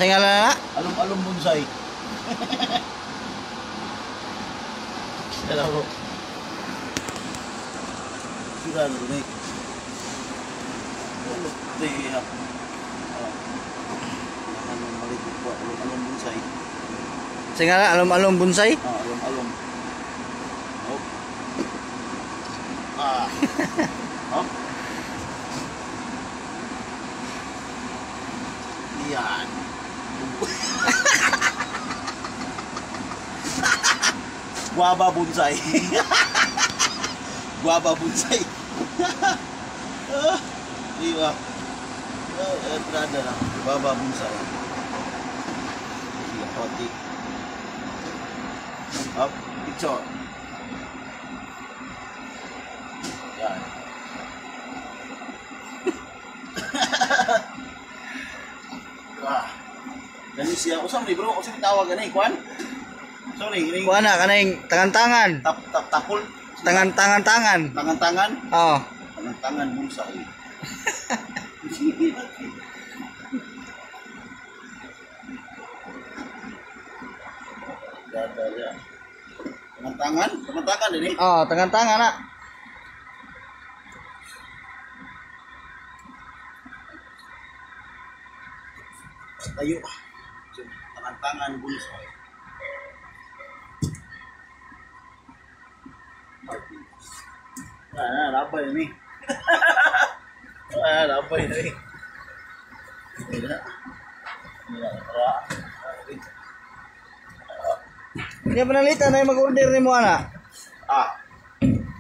Asa ngalan na? Alum-alum bonsai. Hello bro. Sura na rin eh. Alum-alum bonsai. Asa ngalan alum-alum bonsai? Ah, alum-alum. Oh. Ah. Oh. Yan. Guava bonsai. Guava bonsai. Di ba? Entrada na. Guava bonsai. Sige, konti. Up, picture. Yan. Ah. Gani siya. Usam ni bro, usam tawag gani kuan? Sorry, gani. Kuan na kanang tangan-tangan. Tap tap tapol. Tangan-tangan-tangan. Tangan-tangan. Oo. Tangan-tangan bonsai. Gada ya. Tangan-tangan, tangan-tangan ini. Oh, tangan-tangan na. Tayo. Tangan-tangan bonsai. Ah, labay ni. Ah, labay ni. Tidak. Hindi pa nalita na yung mag-order ni mo ana. Ah.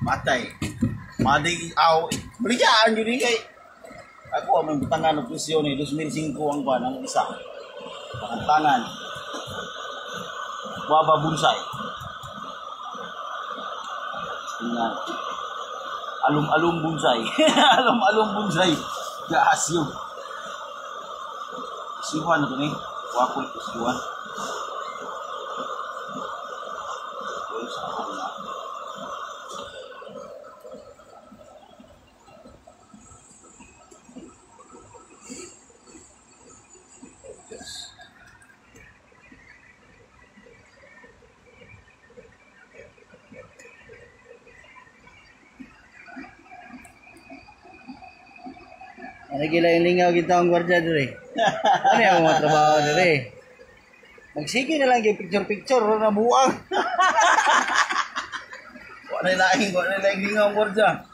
Matay. Madig aw. Balikaan yun kay. Ako ang butangan ng presyo ni 2005 ang kuan ang isa. Tangan-tangan. Guava bonsai. Tingnan. Alum-alum bonsai. Alum-alum bonsai. Gaas yun. Isiwan na to ni. Wakol isiwan. Ano gila yung lingaw kita ang gwardiya dire. Ano yung mga trabaho dire? Magsige na lang yung picture-picture na buang. Wala na laing, wala na laing lingaw ang gwardiya.